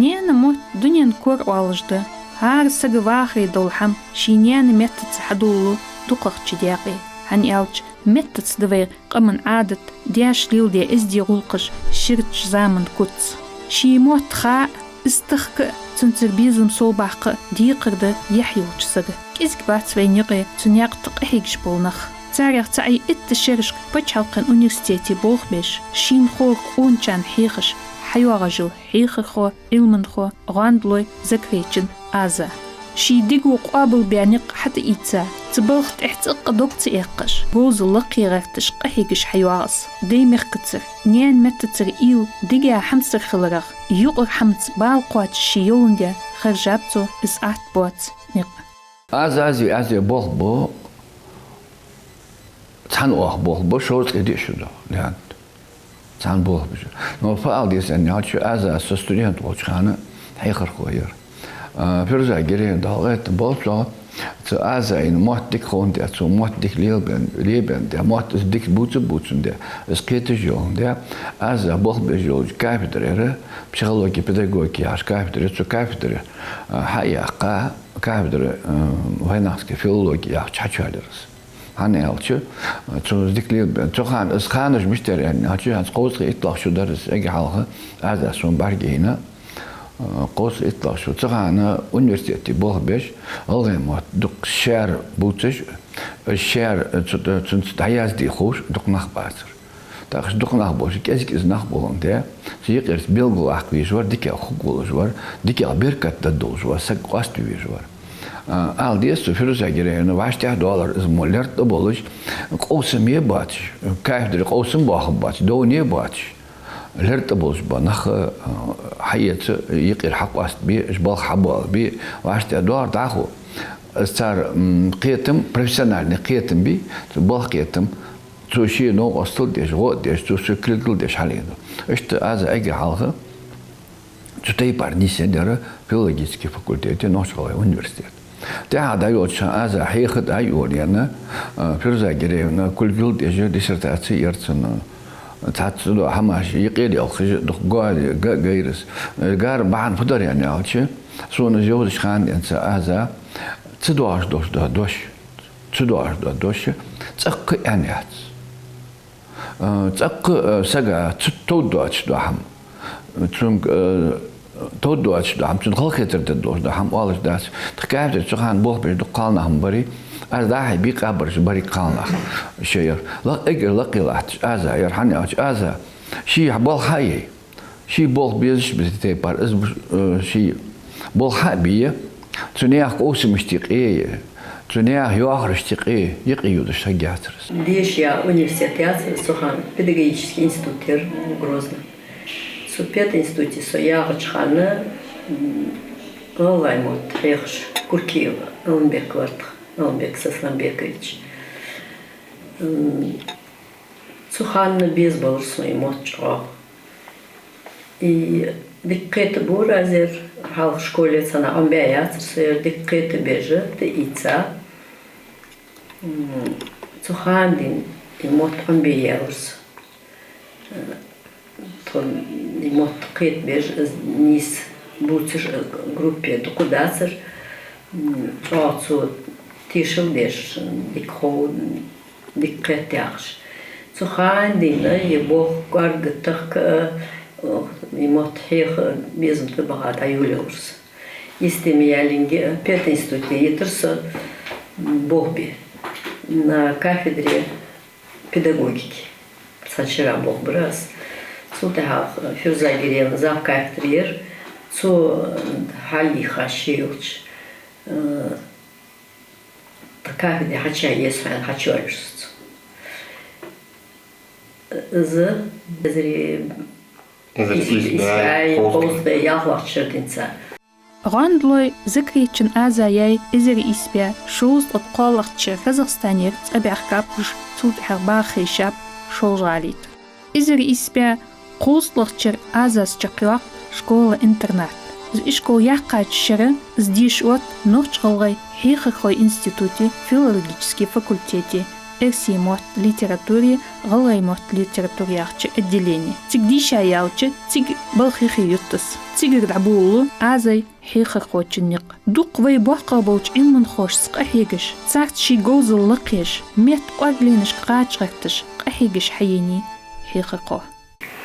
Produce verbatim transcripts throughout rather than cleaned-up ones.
Наьна мотт дунен кор оалаш да. ХӀара сага вахаре дола хӀама ший наьна меттаца хьадолалу дукхагӀча даькъе. ХӀана аьлча, меттаца да вай къаман Ӏадат, даьша леладаь эздий гӀулакхаш ширача заман куц. Ший мотт ха а, из тахка а, цунцара безам совбаккха а декхар да яхь йолча сага. КӀезига бац вайна юкъе цу наькъа тӀа къахьегаш бола нах. Царех цаӀ е итт шерашка паччахьалкхен университете болх беш, шийна ховра къоначарна хьехаш хьайоагӀаш йола хьехархо, Ӏилманхо ГӀондалой Закречен Аза. Ший дего къоабалбаь никъ хьатӀаийца, цу балха тӀехьа цӀаккха дог ца эккхаш, говзал лакхе гӀерташ къахьегаш хьайоагӀа из. Даьй мехкацара, наьна меттацара уйла дегӀа хьамсара хиларах, юкъара хӀамаца бала кхоачаш ший йоландаь, хержаб цо, из атта боаца никъ. Аз, аз, аз болх бу, цхьана оаха болх бу, шовзткъеи диъ шу да, лаьнта. Цхьана болх бу. Но фу ала деза аьнна аьлча, аз, аз со студент волча хана хьехархо яр. А, Фируза Гиреевна, Дала къахетам болба цох, цу Азайна мотт дика ховндаь, цо мотт дика лелабаь, лебаь, мотт из дика бувца, бувцандаь, из кхеташ йоландаь, Аза болх беш йолча кафедре, психология, педагогика яхача кафедре, цу кафедре, а, хьаяьккха, кафедра, а, вайнахская филология яхача хьачуяьлар из. ХӀана аьлча, цо из дика лелабаь. Цу хана, из ханаш мишта яр аьнна аьлча, хӀанз кховзткъеи иттлагӀа шу дар из, эггара хьалха Аза сона бӀаргаяйна, а, кховзткъеи иттлагӀа шу. Цу хана университете болх беш, гӀалгӀай мотт дукха шаьра бувцаш, шаьра, цу, цунца дӀаязде ховш дукха нах бацар. ТӀаккха уж дукха нах болаш, кӀезига из нах боландаь, цу юкъерча белгалваккха везаш вар, дикагӀа хургволаш вар, дикагӀа беркат даргдолаш вар, саг къоаставе везаш вар. А, ала деза цо, Фируза Гиреевна, вӀаштӀехьадоалар из мо лерттӀа болаш, къовсаме боацаш, кафедре къовсам боахаргбоацаш, довне боацаш, лерттӀа болаш бола нах, а, хьаэца, юкъера хьакъоастабе, уж балха хьабоалабе, вӀаштӀехьадоалар дӀахо. Из цар, м, кхетам, профессиональни кхетам бий, цу балха кхетам, цо ший новкъостал деш, гӀо а деш, цо ший кулгал деш хьалъайнад. Иштта Аза эггара хьалха цу тайпара нийсъеннаяр филологически факультете Нохч-ГӀалгӀай университет. ТӀехьа дӀайолча хана Аза хьеха а дӀайолаенна, а, Фируза Гиреевна кулгал деш диссертаци яр цун, цхьацца дола хӀамаш юкъе а лелхаш, дукха га а, га-, гайрас. Гаргара бахьан фу дар аьнна аьлча, сона из йовзача хана денз Аза ца доагӀаш долаш дола дош, ца доагӀаш дола дош цӀаккха а аьнна яц. Э, цӀаккха, э, сага ца товргдоацаш дола хӀама. Цунга, э, товргдоацаш дола хӀама, цунна халахетар дергдолаш дола хӀама оалаш дац. Тха кафедре цу хана болх беш дукха кхалнах ма барий. Аз дӀа-хьа бийкъа а бараш барий кхалнах шоай яр. Лакх-, эггара лакхе латташ Аза яр, хӀана аьлча Аза ший болх хьаяй. Ший болх безаш ба тайпара, из, э, ший болх хьа а бе, цу наьха къовсамашта юкъе, цу наьха йоахарашта юкъе, юкъе йодаш саг яцар из. Деша я университет яцар из цу хана, педагогически институт яр Грозно. Цу пединституте со ягӀача хана, м, гӀалгӀай мотт хьехаш Куркиев Аламбек вар тха, Аламбек Сасламбекович. М, Цу хана беза балар сона из мотт чӀоагӀа. И дика кхетабора аз ер, хьалха школе цхьаннахьа Ӏомабаь яцар со ер, дика кхетабеш а, тӀаийца. М, цу хана денз из мотт Ӏомабе яьлар со. Тхона из мотт кхетабеш, из нийса бувцаш, группе дукха дацар. М, чӀоагӀа цо тешал деш, дика хов, дика кхет яхаш. Цу хана денз из болх кӀоарга тахка а, из мотт хьеха а безам тӀабаха дӀайолаелар со. Йисте ма яллинге а, пединституте йитар со болх бе. На кафедре педагогики. Цхьан шера болх бир аз. Цул тӀехьагӀа Фируза Гиреевна завкафедра яр. Цо хьалъийха ше йолча, э, тха кафедре хьачуяла еза хьона, хьачуяьлар со цунна. Из эзар, эзар ийс бӀаь, ийс бӀаь кховзткъеи ялхлагӀча шера денз. ГӀондалой Закречен Аза яьй эзар ийс бӀаь шовзткъеи кхоалагӀча шера Казахстанера, цӀабаьхкаб уж, цул тӀехьагӀа баха хайшаб Шолжа-ГӀалий тӀа. Эзар ийс бӀаь кховзткъалагӀча шера Азас чакхйоаккх школа-интернат. Из ишкол яьккхача шера из деша отт Нохч-ГӀалгӀай хьехархой институте, филологически факультете, эрсий мотт литературе, гӀалгӀай мотт литературе яхача отделене. Цига дийша яьлча, цига балха хи йоттас. Цигара дӀаболалу Азай хьехархочун никъ. Дукха вай боккхагӀа болча Ӏилманхошца къахьегаш, царца ший говзал лакхъеш, метта кӀоаргаленашка кхача гӀерташ, къахьегаш хьаенай хьехархо.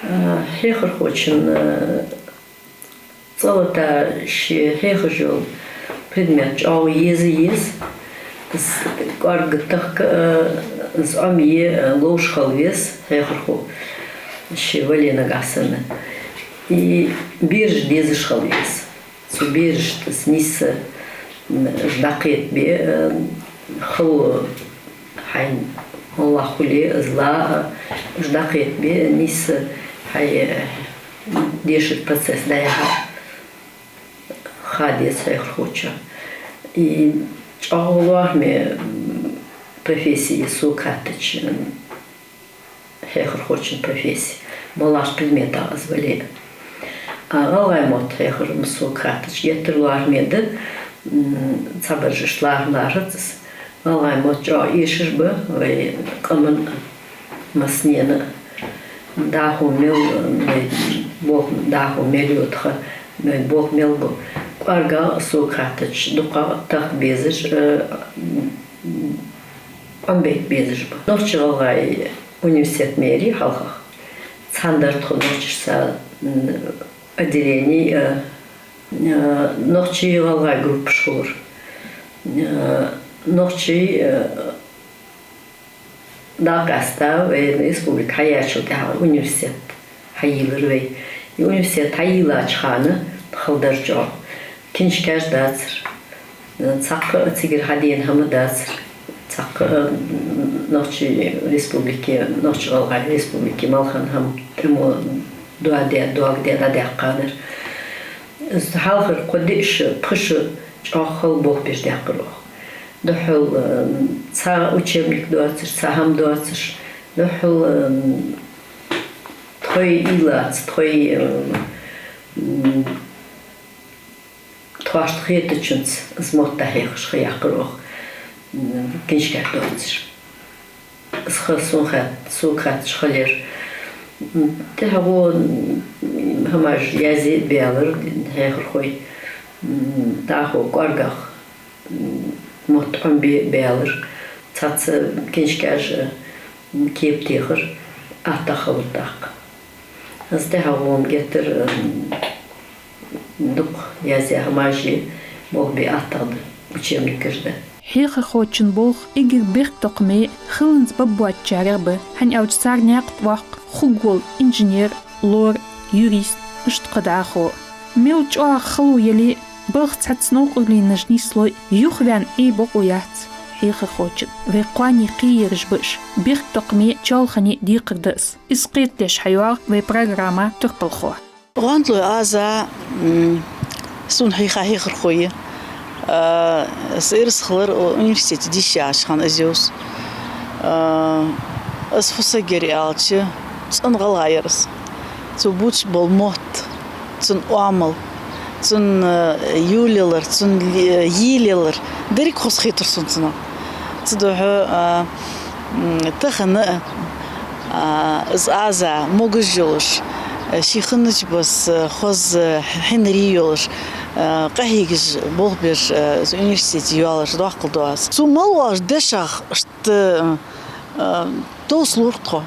Э, хьехархочун, э, цӀалата ше хьехаш йола предмет чӀоагӀа еза еза. Из кӀоарга тахка, э, из Ӏомае, э, ловш хила веза хьехархо, ше вале нагахьа санна. И бераш дезаш хила веза. Цу берашта из нийсса, м, дӀакхетабе, э, хало хьайна моллагӀа хуле, из ла, э, дӀакхетабе, нийсса хьай, э, дешара процесс дӀаяхьа ха деза хьехархочоа. И чӀоагӀа лоархӀаме, м, професси я сога хаьттача, м, хьехархочун професси, моллагӀча предметах из вале а. А гӀалгӀай мотт хьехар-м сога хаьттача геттара лоархӀаме да, м, цхьабараш иштта лархӀа лархӀац из. ГӀалгӀай мотт чӀоагӀа эшаш ба вай къаман массанена. ДӀахо мел, вай болх, дӀахо мел йода ха, вай болх мел бу. КӀоаргагӀа сога хаьттача дукхагӀа тахка безаш, э, Ӏомабайта безаш ба. Нохч-гӀалгӀай университет мери хьалхагӀа. Цхьана дар тхо нохчашца, м, отделени, э, э, нохчий-гӀалгӀай группаш хулар. Э, нохчий, э, дӀакъаьста вай республика хьаяьчул тӀехьагӀа университет хьайийлар вай. И университет хьайийлача хана хала дар чӀоагӀа. Книжкаш дацар. Цхьаккха а цигара хьадена хӀама дацар. Цхьаккха а, м, Нохчий республике, Нохч-ГӀалгӀай республике мел хинна хӀама тӀамо доаде, доагаде дӀадаьккхадар. Из хьалхара кхо-диъ шу, пхи шу чӀоагӀа хала болх беш даьккхар оаха. Духхьал, м, цхьа учебник доацаш, цхьа хӀама доацаш, духхьал, м, тхоай уйлаца, тхоай, м, тхоашта хетачунца из мотт дӀахьехаш ха яьккхар оаха, м, книжкаш доацаш. Из ха сона хатт-, сога хаьттача хала яр. М, тӀехьагӀо, м, хӀамаш язъе а баьлар хьехархой. М, дӀахо кӀоаргагӀа, м, мотт Ӏомабе а баьлар. Цхьацца книжкаш, м, кепа техар, аттагӀа хилар тӀаккха. Из тӀехьагӀо-м геттара, м, дукха язъяь хӀамаш я, болх бе аттагӀа да, учебникаш да. Хьехархочун болх эггара бехктокхаме хиланза баббоацачарех ба, хӀана аьлча цар наькъа тӀа воккха хургвола инженер, лор, юрист, иштта кхы дӀахо. Мел чӀоагӀа хало яле а, балха цхьацца новкъарлонаш нийслой, юхаваьнна Ӏе бокъо яц хьехархочун. Вай кхоане кхеераш ба уж, бехктокхаме, чоалхане декхар да из. Из кхетадеш хьайоагӀа вай программа турпалхо. ГӀондалой Аза, м, сона хьийха хьехархо я. А, са эрсий хилар университете дийша яхача хана из йовз. А, из фусаггара аьлча, цӀена гӀалгӀа яр из. Цо бувцаш бола мотт, цун оамал, цун, а, йолаялар, цун ли-, йийлаялар, деррига хоза хетар сона цунах. Цудухьа, а, м, тахан а, а, из Аза могаш йолаш, а, ший хиннача бесса, а, хоза хьинар йолаш, а, къахьегаш, болх беш, а, из университете йоалаш доаккхал ду аз. Цо мел оалача дешах иштта, а, товсалора тхо.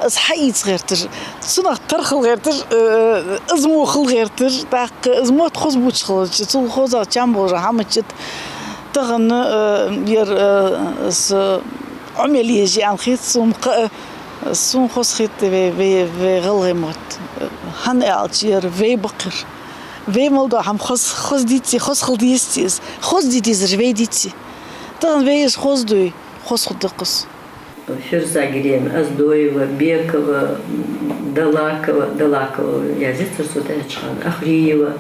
Из хьаийца гӀерташ, цунах тара хила гӀерташ, э, из во хила гӀерташ, тӀаккха из мотт хоза бувцаш хилча, цул хоза чам болаш хӀама мичад. Тахан, э, ер, э, из Ӏомаяла еза я аьнна хет сона, кхы а, сона хоза хет вай, вай, вай гӀалгӀай мотт. ХӀана аьлча ер вай ба-кх ер. Вай мел дола хӀама хоза, хоза дийце, хоза хила дезац из. Хоза де дезараш вай дийце. Тахан вай из хоза дой, хоза хургда-кх из. Фируза Гиреевна Оздоева, Бекова, Далакова, Далакова язъяцар цо тӀехьарча хана, Ахриева,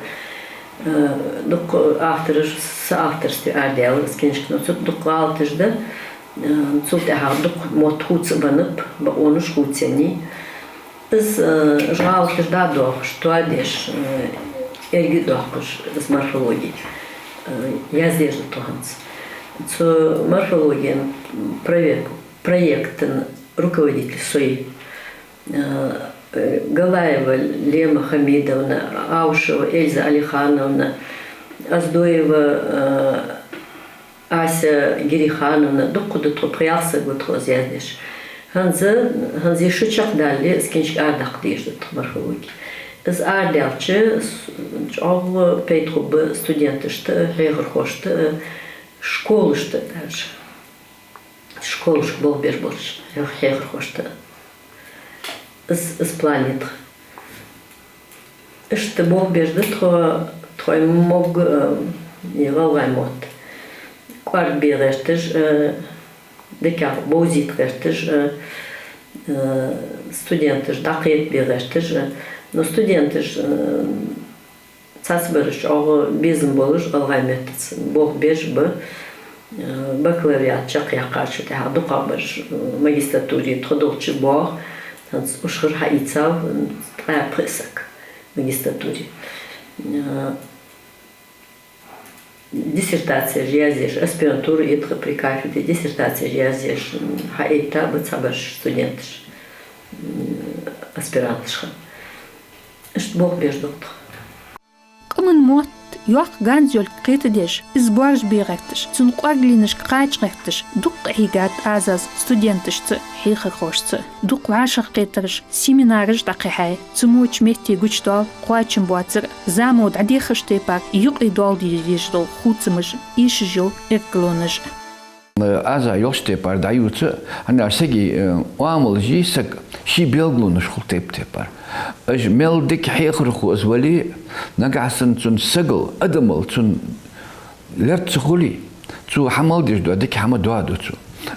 э, дукха автораш, са авторстве арадаьлар из книжка, но цу тӀа дукха гӀалаташ да, э, цул тӀехьагӀа дукха мотт хувца а беннаб, бокъонаш хувцаеннай. Из, э, уж гӀалаташ дӀадоахаш, тоадеш, э, эрга а доаккхаш, из морфологи, э, яздеш да тхо хӀанз. Цу морфологена проверка Проектан руководитель со я. Э, э, Галаева Лема Хамидовна, Аушева Эльза Алихановна, Оздоева, э, Ася Гирихановна, дукха да тхо, пхи-ялх саг ва тхо из яздеш. ХӀанз, хӀанз ер шу чакхдале, из книжка арадаккха дезаш да тха морфологи. Из арадаьлча, с-, чӀоагӀа пайда хургба студенташта а, хьехархошта а, школашта а даже. Школашка болх беш болча хьех-, хьехархошта а. Из, из план я тха. Иштта болх беш да тхо, тхоай могга, э, е гӀалгӀай мотт кӀоаргбе гӀерташ а, дикагӀа бовзийта гӀерташ а, э, студенташ дӀакхетабе гӀерташ а. Но студенташ, э, цхьаццабараш чӀоагӀа безам болаш гӀалгӀай меттаца болх беш ба, э, бакалавриат чакхъяьккхачул тӀехьагӀа дукхагӀбараш, э, магистратуре тхо долча боагӀа, хӀанз ушхар хьаийцав, э, ткъаь пхи саг магистратуре. Э, диссертацеш язъеш, аспирантура я тха при кафедре, диссертацеш язъеш, м, хьаэттаб цхьабараш студенташ, м, аспиранташ хинна. Иштта болх беш да тхо. Къаман мотт йоккха ганз йолга кхетадеш, из боаржабе гӀерташ, цун кӀоаргалийнашка кхача гӀерташ, дукха Ӏийгад Азас студенташца а, хьехархошца а. Дукха вӀашагӀкхетараш, семинараш дӀакхихьай. Цу моча метте гучадоал кхоачам боацар а, заман дӀадеххача тайпара юкъе доал де дезаш дола хувцамаш а, эшаш йола эргалонаш а. Аза йолча тайпара дӀаювца, хӀана аьлча сага, э, оамалаш я, сага ший белгалонаш хул тайп-тайпара. Уж мел дика хьехархо из вале а, нагахьа санна цун сагал, адамал цун лерт ца хуле, цо хӀама мел деш дола дика хӀама доаду цо.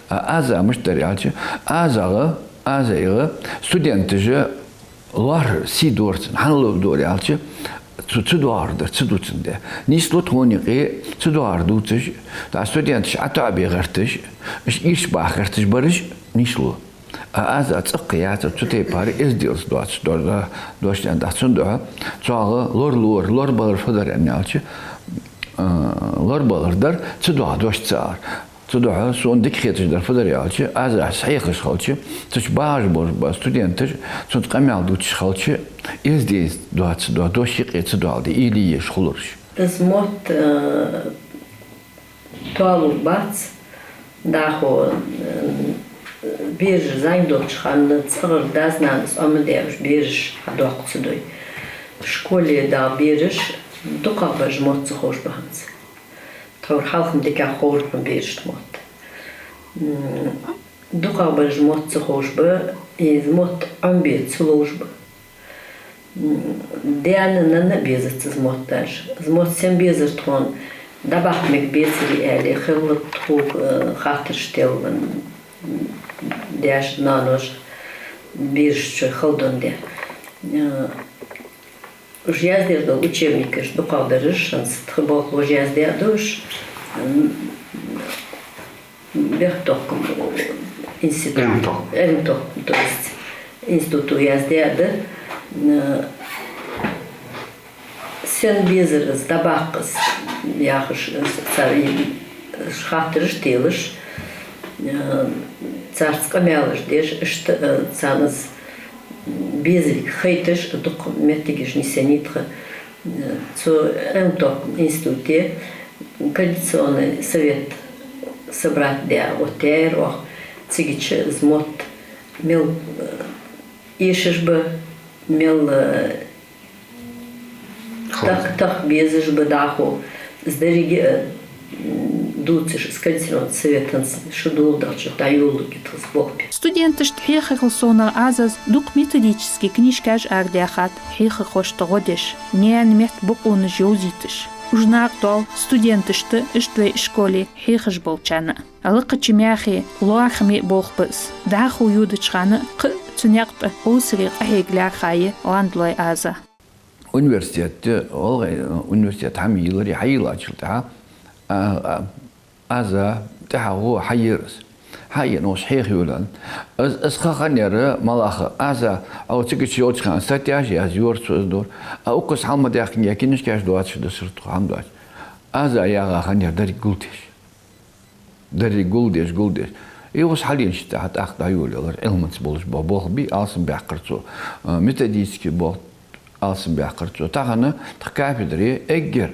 А Аза мишта дар аьлча, Азагара, Азагара студенташа лоархӀар сий дора цун, хӀана ловргдора аьлча, цо ца доагӀаргдар ца ду цунна де. Нийслу тхона юкъе ца доагӀар дувцаш, тӀаккха студенташ ӀотоӀабе гӀерташ, уж ирча баха гӀерташ бараш нийслу. А Аза цӀаккха яцар цу тайпара эзделца доацаш, до-, до-, дош аьнна, тӀаккха цудухьа цох лоралора, лорабалар фу дар аьнна аьлча, а, лорабалар дар ца доагӀа дош ца ара. Цудухьа сона дика хеташ дар фу дар аьлча, Азас хьехаш хилча, цу чу багӀаш болаш бола студенташ, цунца къамаьл дувцаш хилча, эздеца доаца дола дош юкъе ца доаладе, уйла е езаш хулараш. Из мотт, э, тоалургбац, дӀахо, э, бераш зӀамига долча хана цӀагӀара дас-нанас Ӏомадаь уж бераш хьадоаккх ца дой. Школе дагӀа бераш дукхагӀбараш мотт ца ховш ба хӀанз. Тховра хьалха-м дикагӀа ховра хьона берашта мотт. М, дукхагӀбараш мотт ца ховш ба, из мотт Ӏомабе ца ловш ба. М, даьна-нанна а безац из мотт даже. Из мотт сенна безар тхона, дӀабаккха мегаргбецаре аьле, хилла тхога, э, хаттараш телла, м, даьша, ноаноша, берашта чу хала дон де. Э, Уж яздеш дола учебникаш дукхагӀдараш, хӀанз тха болхлоша яздаь а да уж, м, бехктокхама институт, Ӏилма-тохкама. Ӏилма-тохкама, то есть, институто яздаь а да, м, сенна безар из, дӀабаккха из яхаш, цар хаттараш телаш, м, царца къамаьлаш деш, иштта, э, царна из безалга хайташ, дукха моттигаш нийсъеннай тха. Цу Ӏилма-тохкама институте координационный совет собрать даь оттаяьяр оаха. Цигача из мотт мел, э, эшаш ба, мел, э, Хала. Тах-, таха безаш ба дӀахо. Из деррига а, м, дувцаш, из координационный совет хӀанз шу доладелча дӀайолалургья тха из болх бе. Студенташта хьехарал совнагӀа Азас дукха методически книжкаш арадаьхад хьехархошта гӀо деш, наьна метта бокъонаш йовзийташ. Уж накъадоал студенташта, иштта вай школе хьехаш болчарна. Лакхача мехка лоархӀаме болх ба из. ДӀахо йодача хана кхы а цу наькъа тӀа къовсаре къахьега лаьрхӀа я Ландалой Аза. Университете, гӀалгӀай университете хӀама йийлларе, хьайийллачул тӀехьагӀа, а, а, Аза тӀехьагӀо хьаеннай из. Хьаенна, уж хьехайоалаяьй. Из, из ха хиннаяр малагӀа, Аза, Ӏа цигача йолча хана статьяш язйора цо, из дора. А укхаза хьалха ма даьхкинге книжкаш доацаш да, сарт хӀама доацаш. Аза яха хиннаяр деррига гулдеш. Деррига гулдеш, гулдеш. Из хьалъенаш тӀехьа тӀаккха дӀайолаелар Ӏилманца болаш бола болх бий алсамбаьккхар цо, а, методически болх алсамбаьккхар цо. Тахан тха кафедре эггара,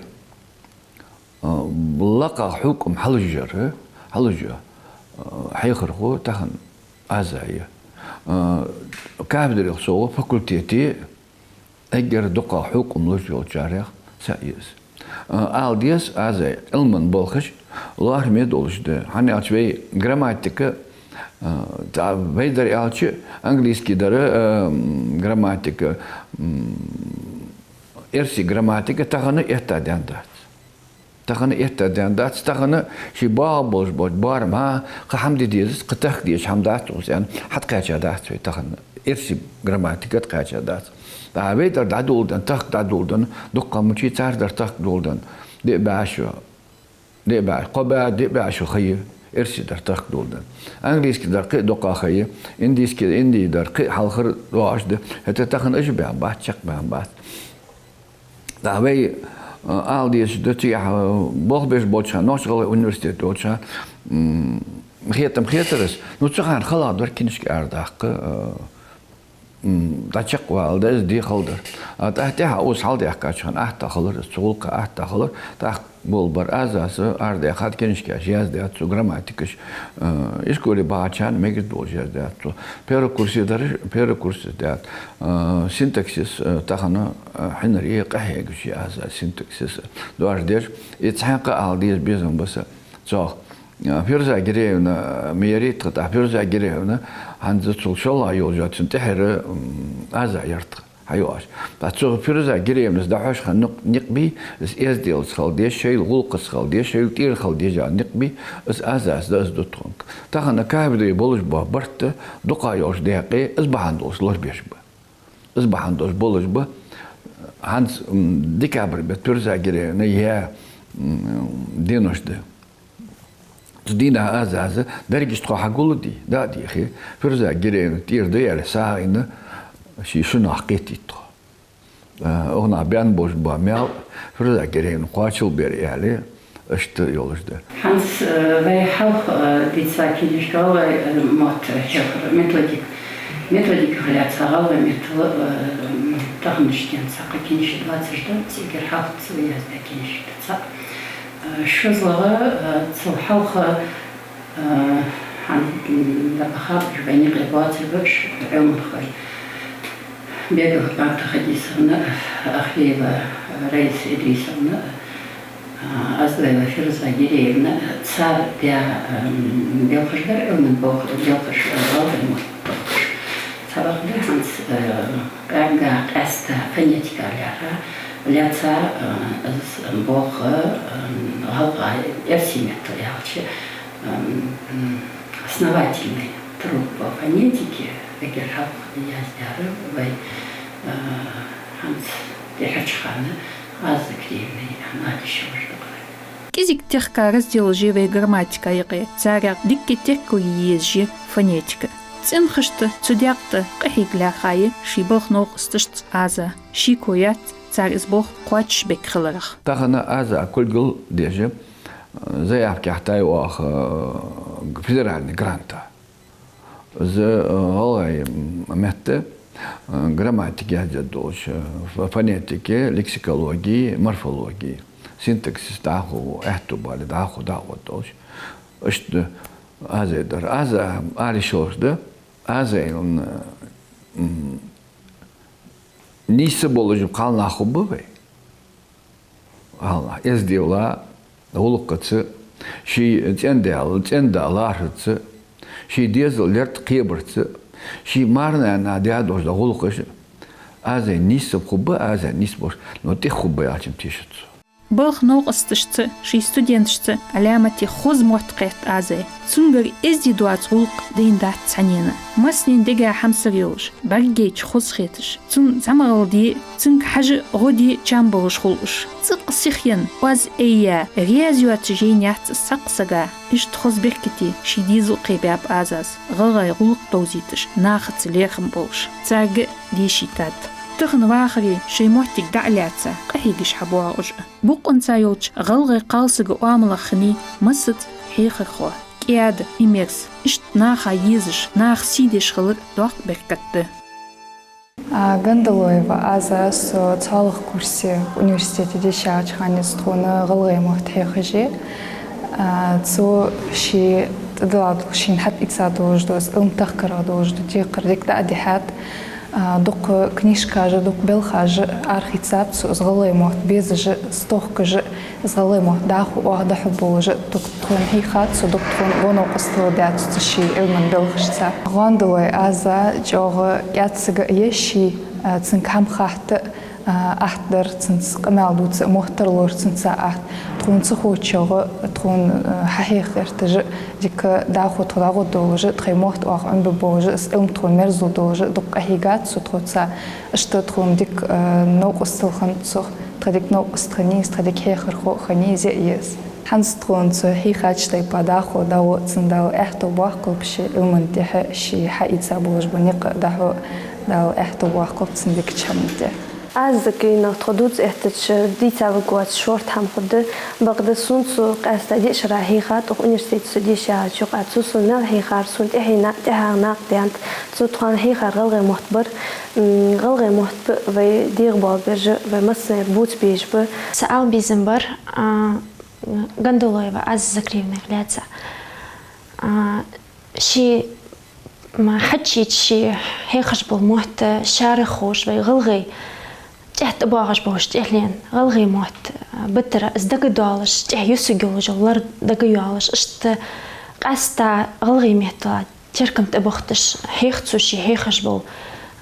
а, лакхагӀа хьукам хьалуш яр, хьалуш я, а, хьехархо тахан Аза я. А, кафедрел совгӀа факультете эггара дукха хьукам луш йолчарех цаӀ я из. А, ала деза, Азай Ӏилман балхаш лоархӀаме долаш да. ХӀана аьлча вай грамматика, а, та-, вай дар аьлча, английски дар, а, м, грамматика, м, эрсий грамматика тахан а эттӀа даьнна дац. Тахан а эттӀа даьнна дац, тахан а ший баха болаш бола боарам, хӀа, кхы хӀама де дезац, кхы тахка дезаш хӀама дац укхаза аьнна, хьатӀакхаьча дац вай тахан. Эрсий грамматика тӀакхаьча дац. ТӀаккха вай дар дӀадоладенна, тахка дӀадоладенна, дукха мучий цар дар тахка доладенна. Диъ бӀаь шу, диъ бӀаь, кхо бӀаь, диъ бӀаь шу ха я, эрсий дар тахка доладенна. Английски дар кхы а дукха ха я, индийски, инди дар кхы а хьалхара доагӀаш да. ХӀаьта тахан уж баьнна бац, чакхбаьнна бац. ТӀаккха вай, а, ала дезаш да, цигахьа, а, болх беш болча хана, Нохч-ГӀалгӀай университете йолча хана, м, хетам хетар аз, ну, цу хана халагӀа дар кинашка арадаккха, а, м, дӀачакхвала деза дехал дар. А тӀаккха тӀехьа укхаза хьалдаьхкача хана атта хилар, цу гӀулакха атта хилар, тӀаккха болабар Азас арадаьхад, кинашкаш яздаьд цо грамматикаш, а, ишколе бахачарна мегаргдолаш яздаьд цо. Первый курсе дараш, первый курсе даьд. А, синтаксис, а, тахан, а, хьинар е къахьегаш я Аза синтаксис. Доаржадеш, из цхьаькха ала деза безам ба са цох. А, Фируза Гиреевна, а, ма ярий тха, тӀаккха Фируза Гиреевна, хӀанз цул шоллагӀа йолча цун тӀехьара, м, Аза яр тха хьайоагӀаш. ТӀаккха цу Фируза Гиреевнас дӀахьош хинна никъ, никъ бий, из эзделца хила деза, шоайла гӀулакхаца хила деза, шоайла тӀера хила деза никъ бий, из Азас да, из да тхона. Тахан кафедре болаш бола барт дукха йолча даькъе из бахьан долаш лорабеш ба. Из бахьан долаш болаш ба. ХӀанз, м, декабрь бетта Фируза Гиреевна яь, м, денош да. Цу дийнахьа Азас дерригаш тхо хьагулдий, дӀа а дийхе, Фируза Гиреевна тӀера да аьле, сагӀийна ший шу нах кхетийт тхо. А, укх наха баьнна болаш бола маьл Фируза Гиреевна кхоачалбер аьле, иштта йолаш да. ХӀанз, э, вай хьалха, э, дийца кинашка гӀалгӀай, э, мотт хьехар, методик-, методиках лаьца гӀалгӀай меттала, э, м, таханарча денз цхьаккха кинашка доацаш да, цигара хьалха цо яздаь кинашка да цхьа. Э, шозлагӀа, э, цул хьалха, э, хӀанз, м, дӀабахаб уж, вайна юкъе боацаргба уж, Ӏилманхой. Бегов Ӏабдухьадисовна, Ахвеева Раиса Идрисовна, э, Аздоева Фируза Гиреевна, цар даь, э, м, белхаш дар, Ӏилман бох-, белхаш, э, гӀалгӀай мотт белхаш. Цхьабакъда хӀанз, э, къаьга, къаьста фонетика лаьрхӀа, лаьца, э, из болх, э, гӀалгӀай, эрсий меттала аьлча, э, м, основательный труд по фонетике, эггара хьалха яздаьр вай, э, хӀанз тӀехьарча хана Аза Закиреевна аьнна дешаш да-кх. КӀезига техка разделаш я вай грамматика юкъе, царех дикка тергал е езаш я фонетика. ЦӀенхашта цу даькъе тӀа къахьега лаьрхӀа я ший балха новкъосташца Аза. Шеко яц цар из болх кхоачашбергхиларах. Тахан Аза кулгал деш я, э, заявка яхьийтай оаха, э, федеральный гранта. Из, э, гӀалгӀай, м, метта, э, грамматика яздаь долаш, э, ф-, фонетика, лексикологи, морфологи, синтаксис дӀахо, аьттув бале дӀахо, дӀахо долаш. Иштта Азай дар. Аза ала йиш йолаш да, Азай, м, м, нийса болаш кхалнах хургба вай. Аллахь, эздела, гӀулакхаца, ший цӀен-даьла, цӀен-да лархӀарца, ший дезал лерттӀа кхебарца, ший маьр-наьна даь долаш дола гӀулакхаш, Азай нийсса хургба, Азай нийсса болаш, но тӀех хургба аьлча-м тешац со. Балха новкъосташца, ший студенташца Ӏаламате хоза мотт кхетт Азай. Цунгара эздий доаца гӀулакх дайна дац цхьаннена. Массанена дега хьамсара йолаш, бӀаргайча хоза хеташ, цунна зӀамагӀал де, цунга хьажа гӀо де чам болаш хул уж. ЦӀаккха сихъенна, оаз айя, раьза йоацаш яйна яц из цхьаккха сага. Иштта хоза беркате ший дезал кхебаьб Азас, гӀалгӀай гӀулакх довзийташ, нахаца лерхӀам болаш. Царга а дешийтад. Тахан вахаре шоай моттиг дӀа а лаьца, къахьегаш хьабоагӀа уж. Бокъонца йолча гӀалгӀай кхалсага оамалах хиннай массаза хьехархо. аьда, и мерза, иштта наха езаш, наха сий деш хилар доккха беркат да. А, Гандалоева Аза, со цхьоалагӀа курсе университете дешача хана из тхона гӀалгӀай мотт хьехаш я. А, цо ший тӀадилла долаш, шийна хьатӀаийца долаш дола, из Ӏилма тахкара долаш дола декхар дика дӀадихьад. А, дукха книжкаш а, дукха белхаш а арахийцаб цо, из гӀалгӀай мотт безаш а, из тохкаш а, из гӀалгӀай мотт дӀахо оаха дӀахьоргболаш а, дукха тхона хьийхад цо, дукха тхона во новкъостал даьд цо ший Ӏилман белхашца. Гандалоева Аза чӀоагӀа кӀаьда саг а я, ший, а, цунга хӀама хатта, а, атта дар, цунца къамаьл дувца а, мотт тарлора цунца атта. Тхона ца ховчох а, тхона, а, хьахьеха гӀерташ а, дика дӀахо тхо дӀагӀоргдолаш а, тхоай мотт оаха Ӏомабергболаш а, из Ӏилма тхона мерзалургдолаш а дукха къахьийгад цо тхоца. Иштта тхона дика, а, новкъостал хиннад цох, тха дика новкъост хиннай из, тха дика хьехархо а хиннай из, я из. ХӀанз тхона цо хьийхача тайпара дӀахо дӀагӀо а цунна Дала аьттув боаккхалба ший Ӏилман тӀехьа, ший хьаийца болаш бола никъ а дӀахьо а Дала аьттув боаккхалба цунна дикача хӀаман тӀа. Аза Закиевна, тхо дувца эттача, дийца варгвоацаш шортта хӀама хургда. Бакъда сона цо къаьстта диъ шера хьийхад, укх университете со дешача юкъа. Цо сона мел хьийхар, сона тӀехье на-, тӀехьагӀа накъадаьннад. Цо тхона хьийхар гӀалгӀай мотт бар. М, гӀалгӀай мотт ба вай дегӀабоалабеш а, вай массанена бувца безаш ба. Са ала безам бар, а, Гандалоева Аза Закиевнах лаьца. А, ший, м, хьачуеча ший хьехаш бола мотт шаьра ховш, вай гӀалгӀай тӀехьа тӀабоагӀаш болча тӀехьленна гӀалгӀай мотт, а, битара из дагадоалаш, тӀехьа юсаргйолаш йола лар дагайоалаш, иштта къаьстта гӀалгӀай меттала теркам тӀабахийташ хьех цо ший хьехаш бола,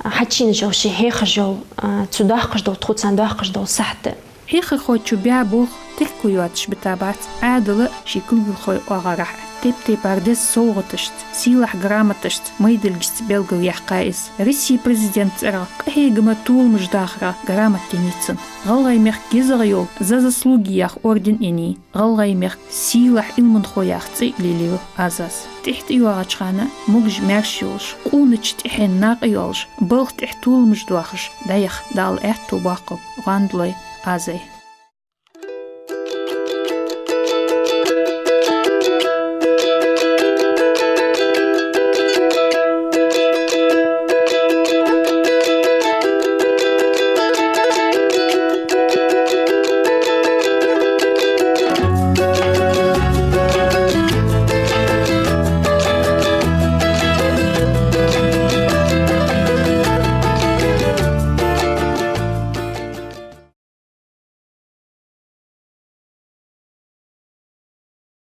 а, хьачуенаш йола ший хьехаш йола, а, цо доаккхаш дола, тхоца доаккхаш дола сахьат. Хьехархочо баь болх терко йоацаш битабац, Ӏаьдала ший кулгалхой оагӀорахьа тайп-тайпара деза совгӀаташца, сийлахь грамоташца, майдилгашца белгалъяьккхай из. Россе президента цӀерагӀа къахьегама толамаш дахарах грамота еннай цунна. ГӀалгӀай мехка езагӀа йола «За заслуги» яха орден еннай. ГӀалгӀай мехка сийлахь Ӏилманхо яха цӀи а лелаю Азас. ТӀехьа тӀайоагӀача хана могаш-маьрша йолаш, къонача тӀехьенна накъайоалаш, балха тӀехьа толамаш доахаш дӀаяха Дала аьттув боаккхалба Гандалоева Азай.